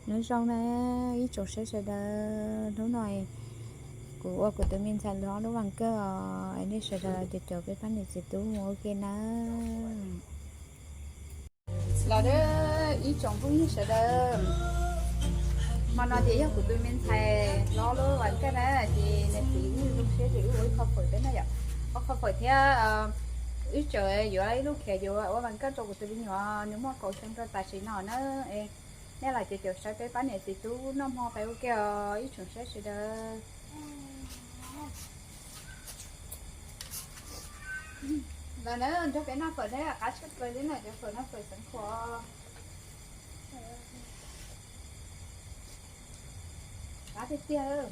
Nyob zoo na ib tsoom saib sawv daws, hnub no kuv ua kuv tus me ntxhais lub vas kawj os, nej sawv daws caum caum peb pab niam txiv tub mus ua ke na. Los da ib tsoom phooj ywg sawv daws, hmo no ces yog kuv tus me ntxhais hlob lub vas kawj na, ces nws txiv wb zoo siab ces wb ua ib qho fawm thiab na yom, ua qho fawm thiab wb tseem yuav ib lub khiav yuav ua vas kawj rau kuv tus me nyuam nws muaj kaum xyoo rau tam sim no na. Nej los caum caum saib peb pab niam txiv tub noj hmo peb ua ke os ib tsoom saib sawv daws. Los na nrog peb noj fawm thiab, qab tshaj plaws li na cov fawm no, fawm Xeev Khuam. Qab tiag tiag.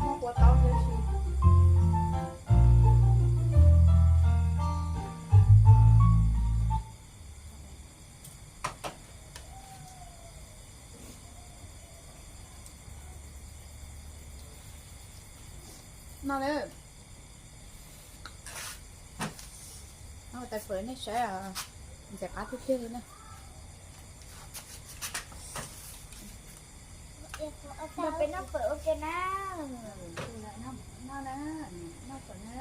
Muaj kua tau thiab si. No na, no tais fawm nej saib, ntxim qab tiag tiag li na. Peb noj fawm ua ke na. Noj na, noj fawm na.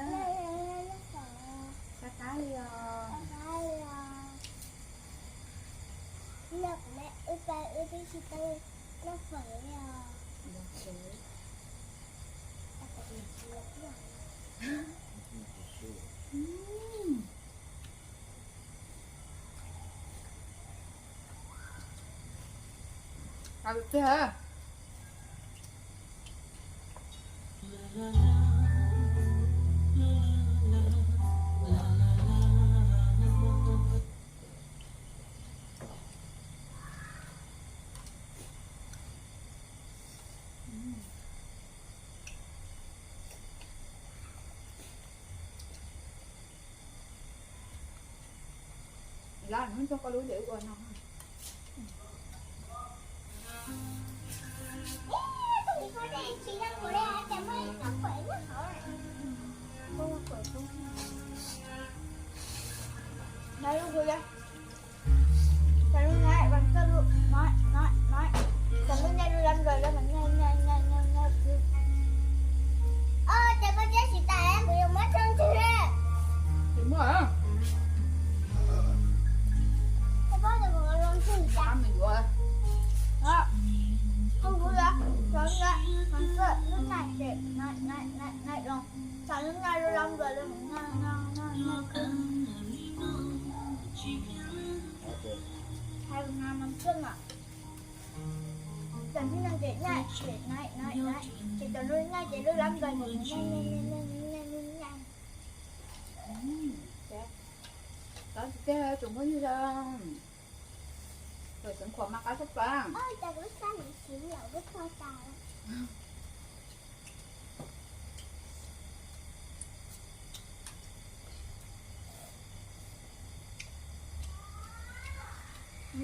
Qab qab li os. Noj fawm li os. Lawv hnub nyoog koj lub ces wb ua no. Lawv lub hu yog, lub nab, lub nab, lub nab, lub nab, lub nab. Ơ, ces koj tsiab tsis tas, kuv yuav muab tsoo ntxwg. Tsis muaj. Koj pob, kuv los ntxwg tas. Nab, kuv yuav, kuv yuav, kuv yuav lub nab ces, nab, nab, nab, nab los, tsam lub nab lub lab nkaus lub nab, nab, nab, nab. Hais lus no mas coj mas. Cov hnub no ces naj ces naj naj naj ces cov lub naj ces lub lab nkaus ces naj naj naj naj. Tov tiag tsoom phooj ywg, fawm Xeev Khuam mas qab tshaj plaws.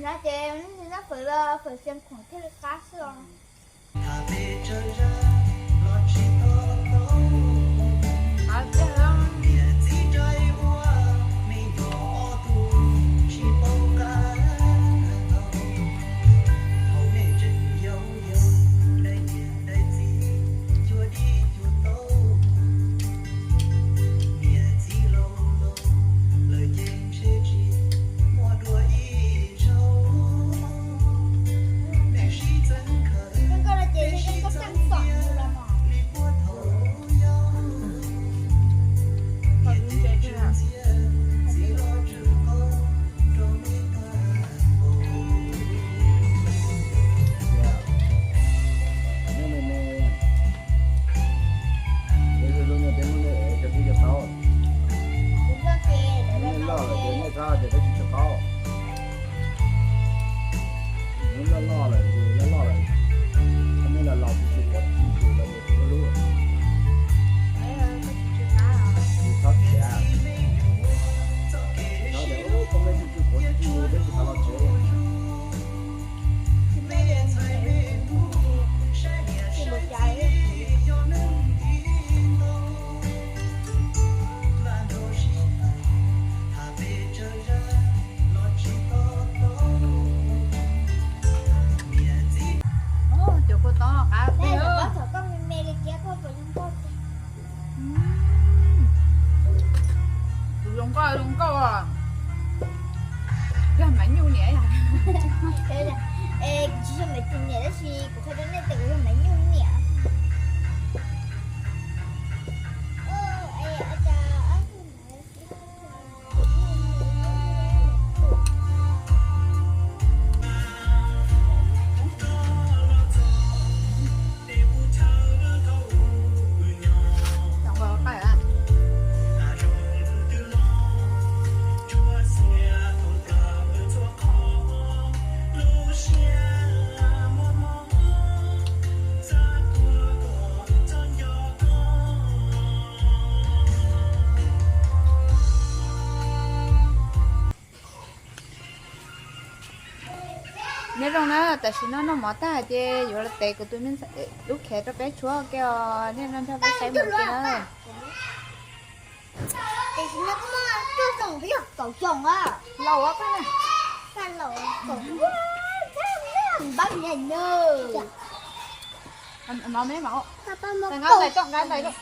Nyob ces nyob fawm los fawm Xeev Khuam thiaj li qab xwb os. Loj lawm ces nej txhob tias peb tsis tshua qaub. Loj loj lawm, loj loj lawm, nej los los tsis tshua qhuav tsis tshua lub. Tsis txhob khiav, txhob tias peb tsis tshua qhuav tsis tshua peb tsis xav los tsev. Yog Maiv Nyuj niam. Kuv tsis yog Maiv Nyuj niam tab sis kuv qhia rau nej tias kuv yog Maiv Nyuj niam. Nyob zoo na, tam sim no noj mov tag ces yuav los tev kuv tus me ntxhais lub khev rau peb tshuab ke os, nej nrog peb saib mus ke na. Tam sim no kuj muaj cuaj xyoos, yog kaum xyoos a. Laus ua koj na. Npab nws no me mas. Nqa ntais, nqa ntais.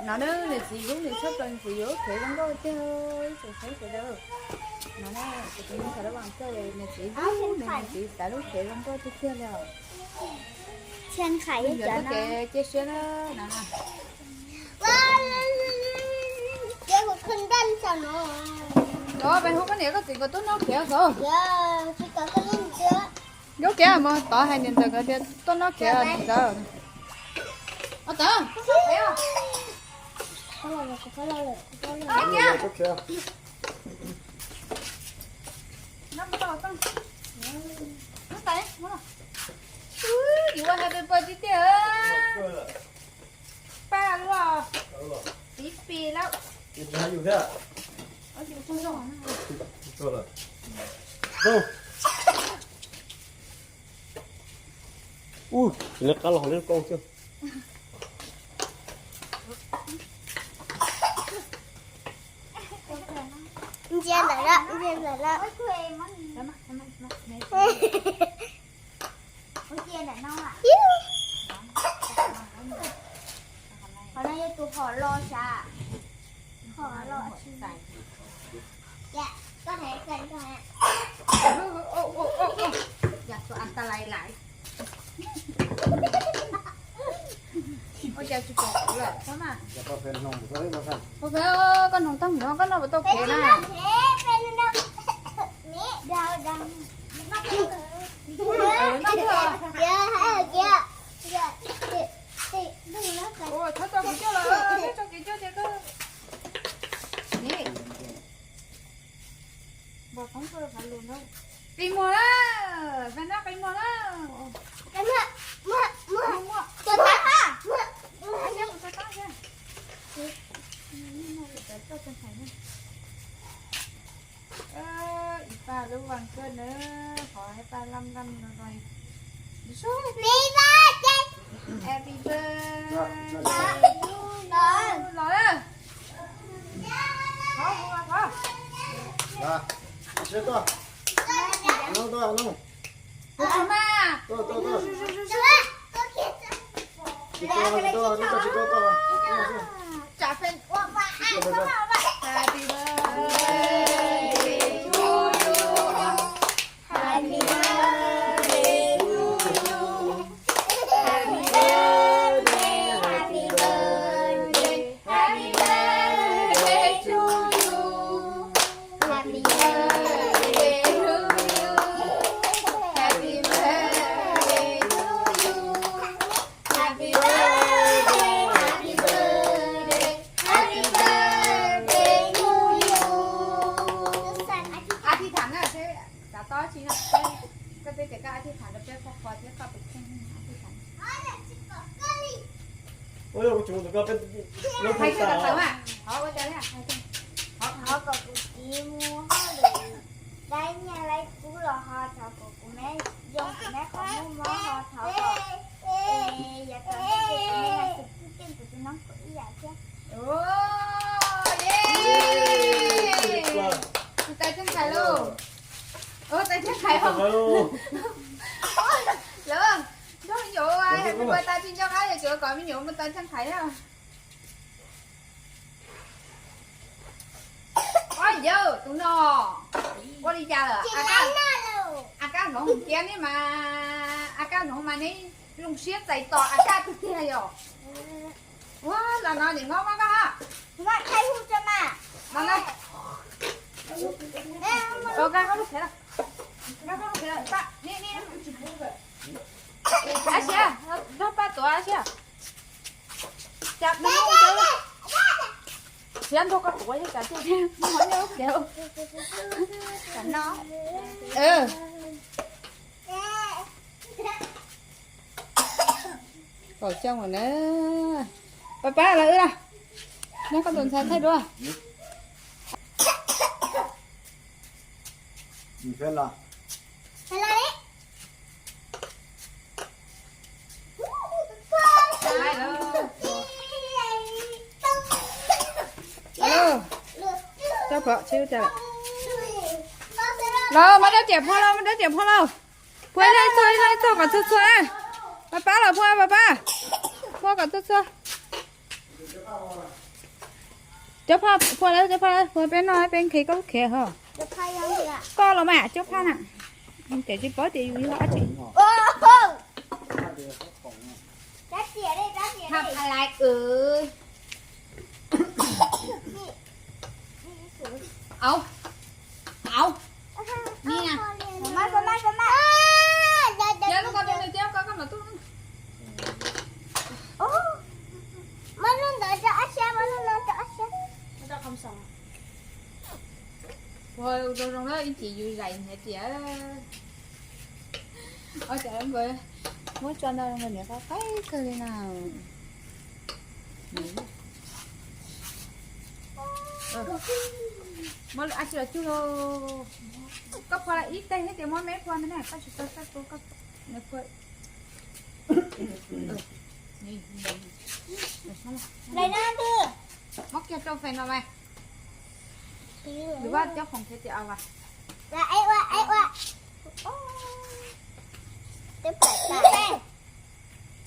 No na, niam txiv hlub nws tshaj plaws, nws txiv yuav lub khev zoo nkauj tiag, ib tsoom saib sawv daws. No na, kuv tus me ntxhais lub vas kawj, niam txiv hlub nws, niam txiv xav lub khev zoo nkauj tiag tiag li os. Nws yuav lub khev cia siab na, no na. Los peb hu koj niam koj txiv nkawd tuaj noj khev xwb. Lub khev mus tod hais niam ntxawm nkawd tias tuaj noj khev niam ntxawm. Ua tawv. Yuav ua happy birthday tiag. Paj luaj, tib pi lawm. Ua, tsis nqa qab los hauv neb lub koob xwb. Ntsia ntawm na, ntsia ntawm na. Qhov no yog tus hom los sav. Hom los. Yam tus an ta lais lais. Ua cas tsis pom kuv lawm, Pov Phev, koj hnoos tag no koj noj puas tau khev na? Ua, txhob tso kuv coj los, txhob tso kuv coj ces koj. Qi muag na, Phev Nab, qi muag na. Ib pab lub vas kawj na, qhov ib pab laj laj no no. Happy birthday. Los na. Thov, thov. Los, los, los. Happy birthday to you. Happy birthday to you. Happy birthday, happy birthday, happy birthday to you. Happy birthday to you. Happy birthday to you. Happy birthday, happy birthday, happy birthday to you. A thib tham na, xav tau tsi no, koj twb tias koj a thib tham rau peb qhua qhua thiab koj tus kheej a thib tham. Hais txog tawv mas, thov ua cas li, thov kom kuv txiv mus hauj lwm, laib nyiaj laib kub los ho thov kom kuv neb zoo kuv neb qhov muaj mob ho thov kom, es yav tom ntej kuv neb yog tus kwj ceej kuv tus noob kuv ib yam thiab. Tus tais Txhiaj Khais lauj. Tais Txhiaj Khais lauj. Lawv nrog me nyuam ua tais tsis nco qab, yog tsuav kom me nyuam mus tais Txhiaj Khais thiab. Ob yawg tus no ua li cas lawm? A Kab hloov kiag neb mas, A Kab hloov mas neb zoo siab txais tos A Kab tiag tiag yom. Ua los no niam hlob muab koj ha. Los no. Koj lub phev, koj lub phev, ab sia, nrog pab tuav ab sia. Cas siab nrog koj tuav thiab cas thiaj muab nyob lub phev. Kaum xyoo lawm na. Pab pab los wb los, nyob koj tus ntxhais thaij duab. Los mas dab ciam phua los, mas dab ciam phua los. Phua ib leeg txhua, ib leeg txhua kom txhua txhua. Pab pab los phua, pab pab. Phua kom txhua txhua. Cov phaj phua lawm, cov phaj lawm, phua peb noj peb nqhis koj lub khiav ho. Koj los mas cov phaj na. Ces tsis paub tias yus yog dab tsi. Au, au, ni na. Yog lub ko, koj koj mam tuaj. Muab lub ntawd rau ob sab, muab lub no rau ob sab. Ua zoo zoo na, ib chim yus zais hais tias ua cas muab tso ntawd niam qab qaib kawg li na. Muab ab tsi los cug lauj. Koj phua ib teg thiab tias muab me phua ntawd na, koj tsis tau txawj phua, koj phua. Muab kiag rau fem no mas. Yus vaj cov khoom thiab tias a vas.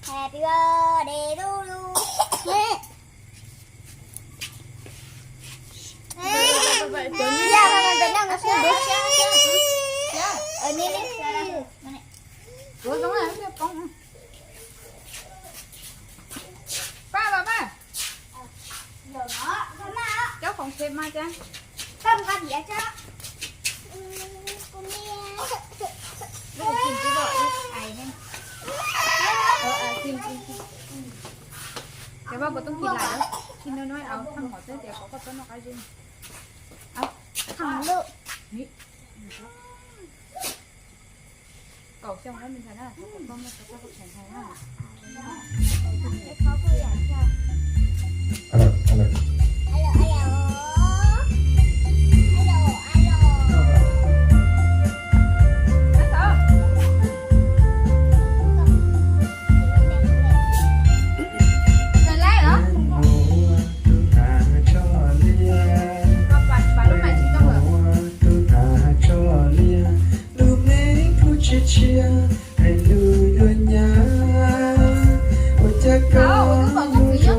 Happy birthday to you. Pab los mas. Cov khoom thiab mas cas. Ces vaj puas toob kis lais, kis no no au thaj hom teb tias kom koj txhob noj qab zib. Kaum xyoo lawm me ntxhais na, koj muaj txoj koj txhob kheev ntxhais na. Lub neej kuj tshiab tshiab, hais lus yuav nyav, ua cas koj yuav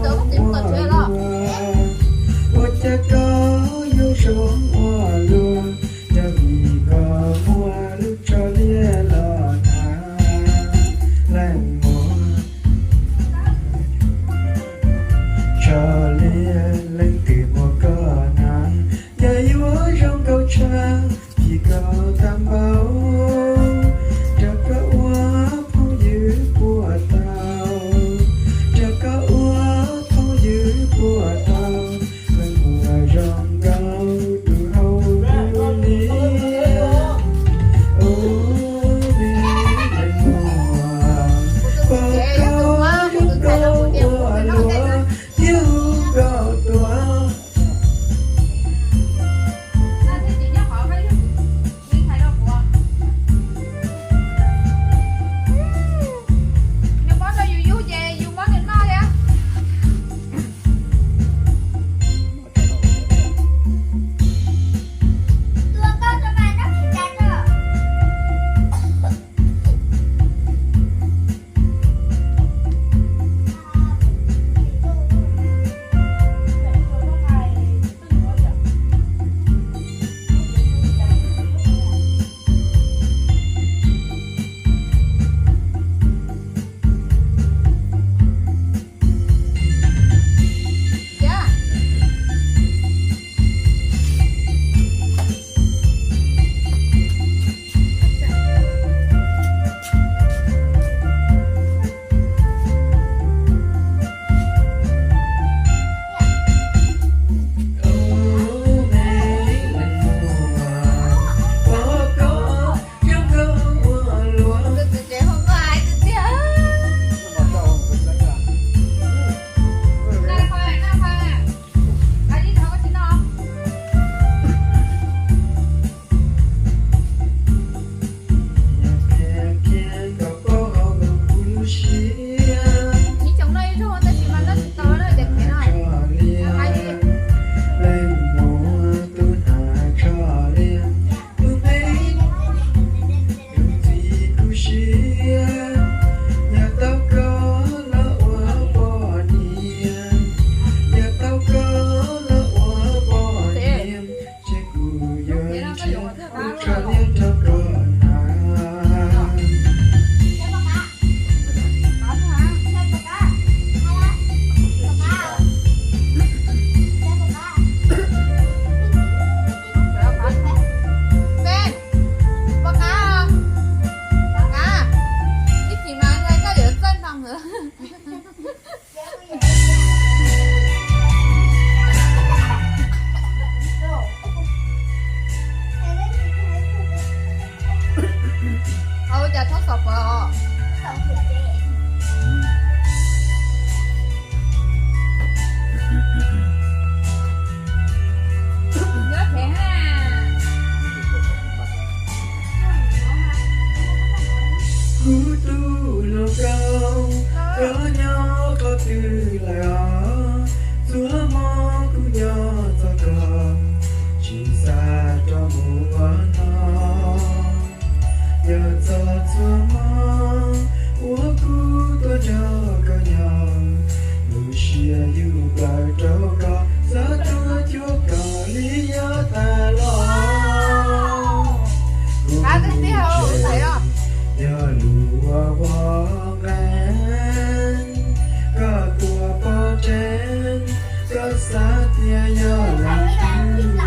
Xav tias yog leej twg,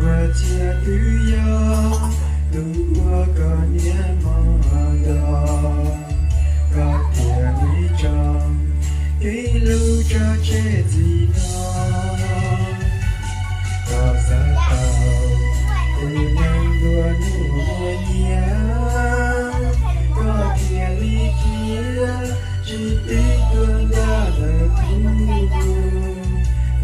ua ciav twb yog tus uas koj niam hmo nto. Koj thiaj li tso kev hlub tso tseg txij no. Koj xav tau tus neeg nplua nuj nyiam, koj thiaj li cia tsis tib tuag ntag lawm kuv.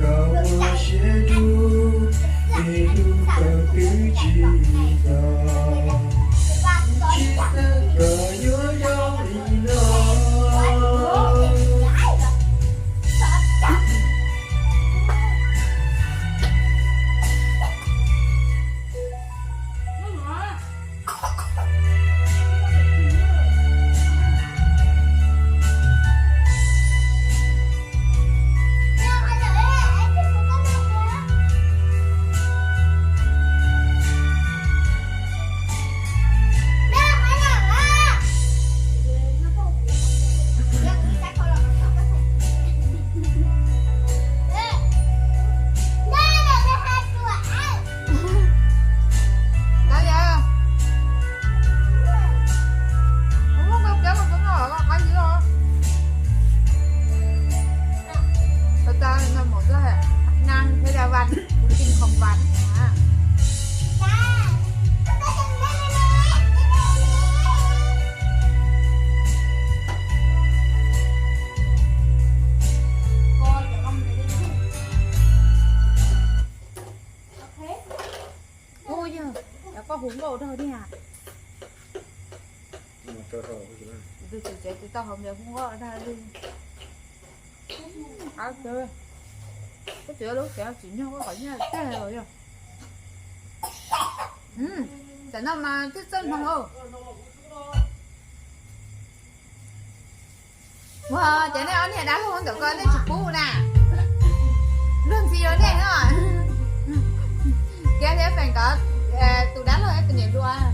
Koj ua siab dub, kev hlub koj twb tsis tau, tsis xav koj yuav zoo li no. Tao noj mov xwb, nag thiab da vas, kuv tig khoom vas. Ua yog cov koj hu nkauj dhau tiag. Tus tsev tsis tau hauv npias hu nkauj dhau li. Koj tsis lub tsev tsis nyog koj kom nyaj tag los yog. Tam no mas twb txawj hmoo. Ua cas nej ob niag dab laug ntawm ko nej tsis pub na? Luag ntxhi rau nej no. Tias thiab feem kov tus dab laug tus niam hluas.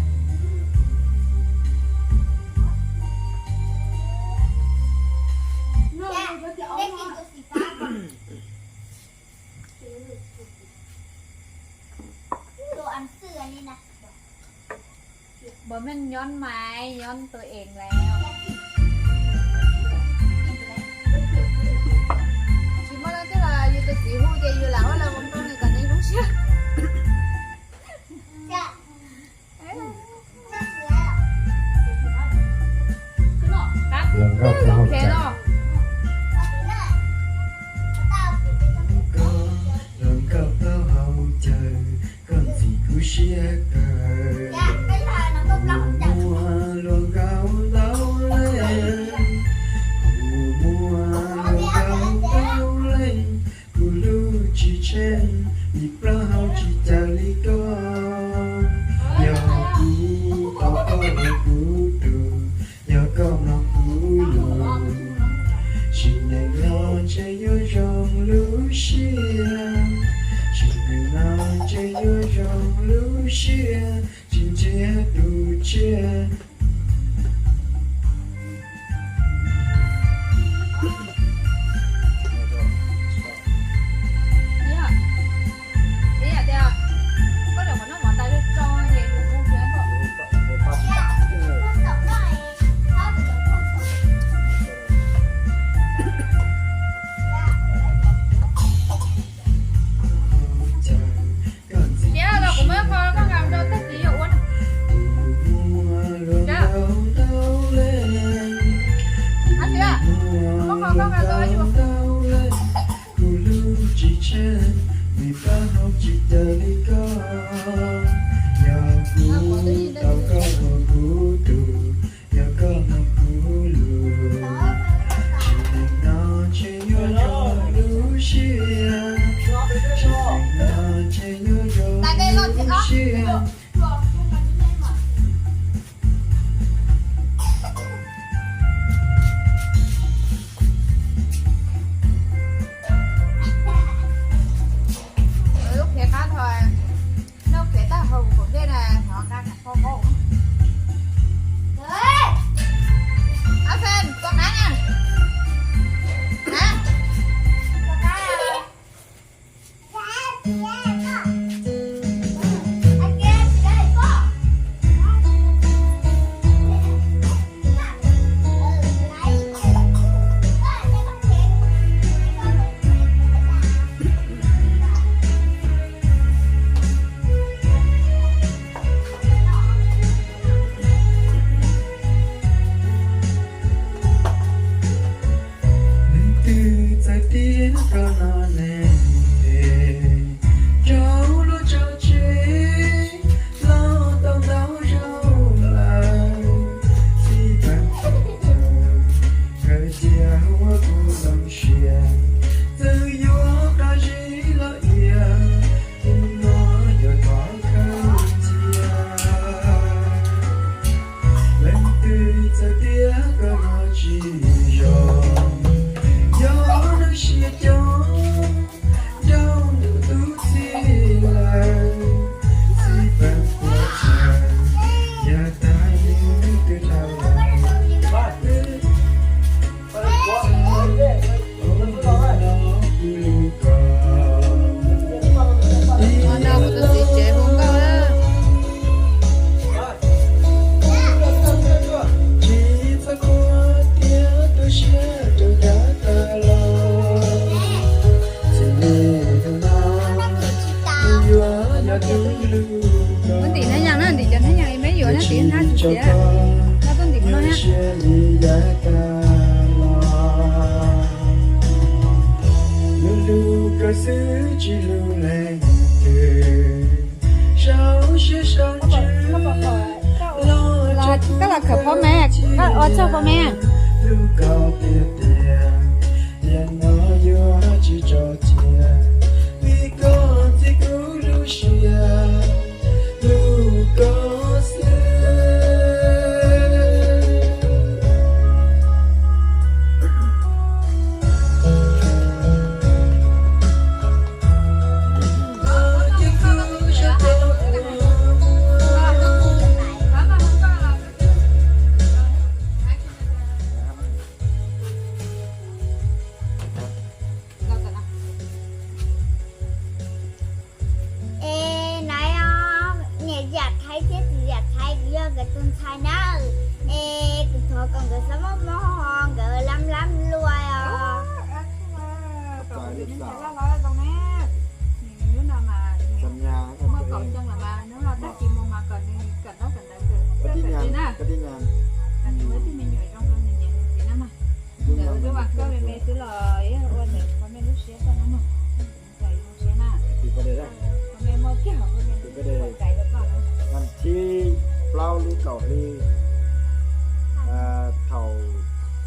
Bos meej nyob maiv nyob tus ees lawm. Tsis muaj leej twg los yus tus txiv hu ces yus lam ua los ua nroo nws kom nws zoo siab. Koj hluas nkauj plaub hau caws, koj ntxim kuv siab kawg. Kuv muaj hluas nkauj ntau leej, kuv muaj hluas nkauj ntau leej, kuv hlub tsis tsheej, vim plaub hau tsis cas li koj. Yog kuv tau koj ua kuv tug, yog koj mloog kuv lus, sim neej no ntshe yuav zoo lub siab, sim neej no ntshe yuav zoo lub siab, tsis ntsiag tus tsiaj. Tiav los kuv muab qho koj nqa rau tej txiv yuav ua na. Ab txiv, muab qho koj nqa rau yuav. Kuv hlub tsis tsheej, vim plaub hau tsis cas li koj. Yog kuv tau koj ua kuv tug, yog koj mloog kuv lus, sim neej no ntshe yuav zoo lub siab, sim neej no ntshe yuav zoo lub siab. Lub qhiav qab dhau, lub qhiav tag hauv kaum dej na, hnov nqa nram kho kaub. Ab Fen, tua qab na. Tias koj no ne, rau lub tso tseg los tau ntau zaus lawm, txij peem pom thaum kawg cia ua kuv zoo siab, txawm yuav qab zib los ias, hnub no yuav thov kawg cia. Leej twg txawj tias koj no tsis zoo, yog neeg siab coob, nrog ntuj tub txib lawm, txij peem pom thaum yav tag hnub twb dhau lawm. Hnub no kuv tus txiv tsev hu nkauj na. Tsis txhob khuav tias tu siab rau nrab tag los, txij li hnub no tus yuav yog tus hlub. Muab ntim hnab yas na, ntim cov hnab yas me yuav na, ntim hnab tsis xiav. Koj tuaj ntim no na. Siab li yav tag los, hlub hlub koj xwb tsis hlub leej twg, sau siab sau ntsws los, koj los khawm pob me, koj ua tsaug pob me. Hlub koj tiag tiag, tiam no yuav tsis tso cia, vim koj txhij kuv lub siab, hlub koj xwb. Es naiv, niam Yam Thaiv thiab txiv Yam Thaiv kuv yog nkawd tus ntxhais na. Es kuv thov kom nkawd txhob muaj mob ho nkawd lab lab luas os. Hnub no mas muaj kaum xyoo lawm mas hnub no tag kis mus mas kom nws kawm ntaub kawm ntawv kawm txawj kawm ntse na. Kom nws ua tib me nyuam zoo rau nws niam nws txiv na mas. Nkawd lub vas koj me me xwb los yog ua ntawm qhov me lub siab koj no mas. Ntxhais zoo siab na. Qhov me muaj kiag qhov me lub siab ua ntxhais rau koj na. Vas thib plaub lub kaum hli, thaum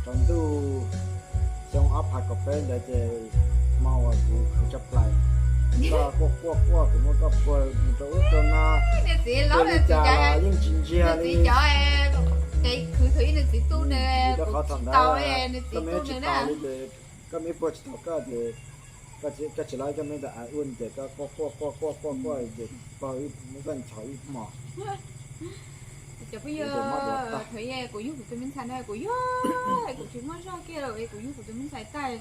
tsaus ntuj xyoo ob phav kaum peb ntawd ces hmo uas kuv khwv tshaj plaws, koj quaj quaj quaj kuv muab koj puag mus rau ub rau no, nws txiv los yeej tsis ntsiag li. Nws txiv cov, ces khwv thaum ub nws txiv tu nws, kuv tsis tau, nws txiv tu nws na. Koj me puag tsis tau koj ces koj tsis los, koj me ntawd ua ces koj quaj quaj quaj quaj quaj quaj ces pog wb muab koj ntxhov ib hmos. Cov phooj ywg, thaum ub kuv yug kuv tus me ntxhais na, kuv yug kuv tsis muaj zog kiag lawm, kuv yug kuv tus me ntxhais tag,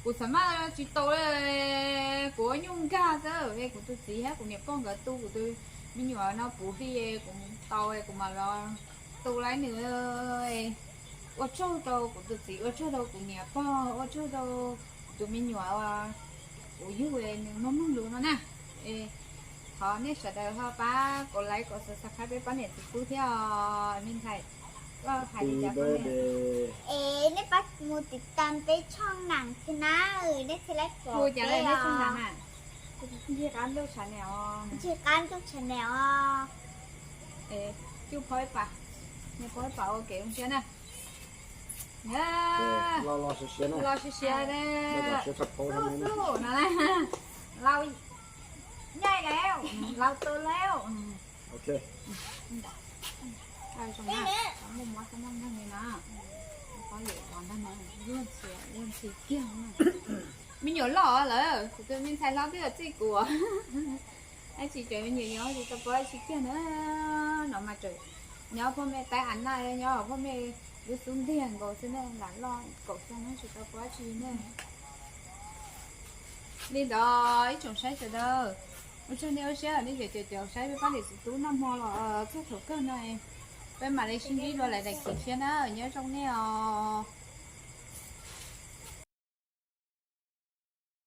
kuv xav maj tsis tau li, kuv ua nyuj nkag xwb, kuv tus txiv thiab kuv niam pog nkawd tu kuv tus me nyuam no puv hli, kuv tau kuv mam los tu laib nws. Ua tsaug rau kuv tus txiv, ua tsaug rau kuv niam pog, ua tsaug rau kuv tus me nyuam uas kuv yug nws muaj muaj lus no na. Thov nej sawv daws ho pab kom like kom subscribe peb pab niam txiv tub thiab os me ntxhais. Koj hais li cas koj ne? Es nej pab mus tiv tam peb tshooj nam thiab na, nej thiaj li pom peb os. Ncig qab ntuj channel, ncig qab ntuj channel os. Cub phob ib pas, niag phob ib pas ua kev zoo siab na. Los siab siab na. Xub xub no, laus nyaij lawm, laus tu lawm. Muaj mob txaj muaj nkeeg li no, pab yuav ntag no, luag ntxhi kiag. Me nyuam loj lawm, kuv tus me ntxhais hlob twb txij kuv. Dab tsi tseem me nyuam nyob tsis tau pab dab tsi kiag na. No mas tseem nyob phoj me taib av naj, nyob phoj me lub xub ntiag nkaus xwb na, lam loj kaum xyoo na tsis tau pab dab tsi na. Li ntawd ib tsoom saib sawv daws, ua tsaug nej lub siab nej caum caum saib peb pab niam txiv tub noj hmo los txog thaum kawg no, peb mam li sib ntsib dua lwm daim clip thiab na, nyob zoo nej os.